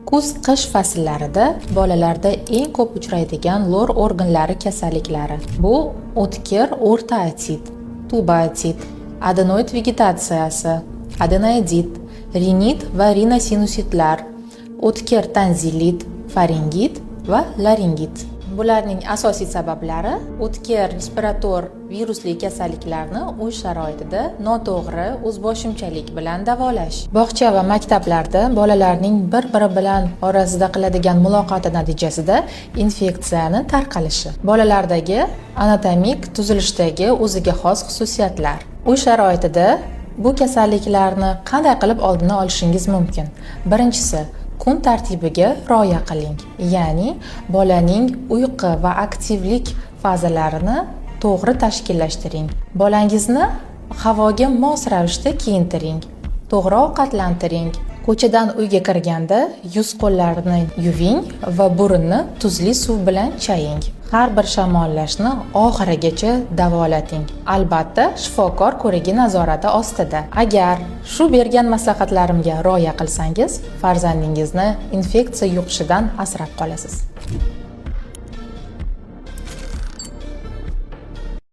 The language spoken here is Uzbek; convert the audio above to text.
Kuz, qish fasllarida bolalarda eng ko'p uchraydigan lor organlari kasalliklari bu o'tkir o'rta otit, tuba otit, adenoid vegetatsiyasi, adenoidit, rinit va rinosinusitlar, o'tkir tonzillit, faringit va laringit. Bularning asosiy sabablari o'tkir respirator virusli kasalliklarni uy sharoitida noto'g'ri, o'zboshimchalik bilan davolash. Bog'cha va maktablarda bolalarning bir-biri bilan orasida qiladigan muloqoti natijasida infeksiyani tarqalishi. Bolalardagi anatomik tuzilishdagi o'ziga xos xususiyatlar. Uy sharoitida bu kasalliklarni qanday qilib oldini olishingiz mumkin? Birinchisi, kun tartibiga rioya qiling. Ya'ni bolaning uyqu va aktivlik fazalarini to'g'ri tashkillashtiring. Bolangizni havoga mos ravishda kiyintiring. To'g'ri ovqatlantiring. Ko'chadan uyga kirganda yuz qo'llarni yuving va burunni tuzli suv bilan chaying. Har bir shamollashni oxirigacha davolating. Albatta, shifokor ko'rigi nazorati ostida. Agar shu bergan maslahatlarimga rioya qilsangiz, farzandingizni infeksiya yuqishidan asrab qolasiz.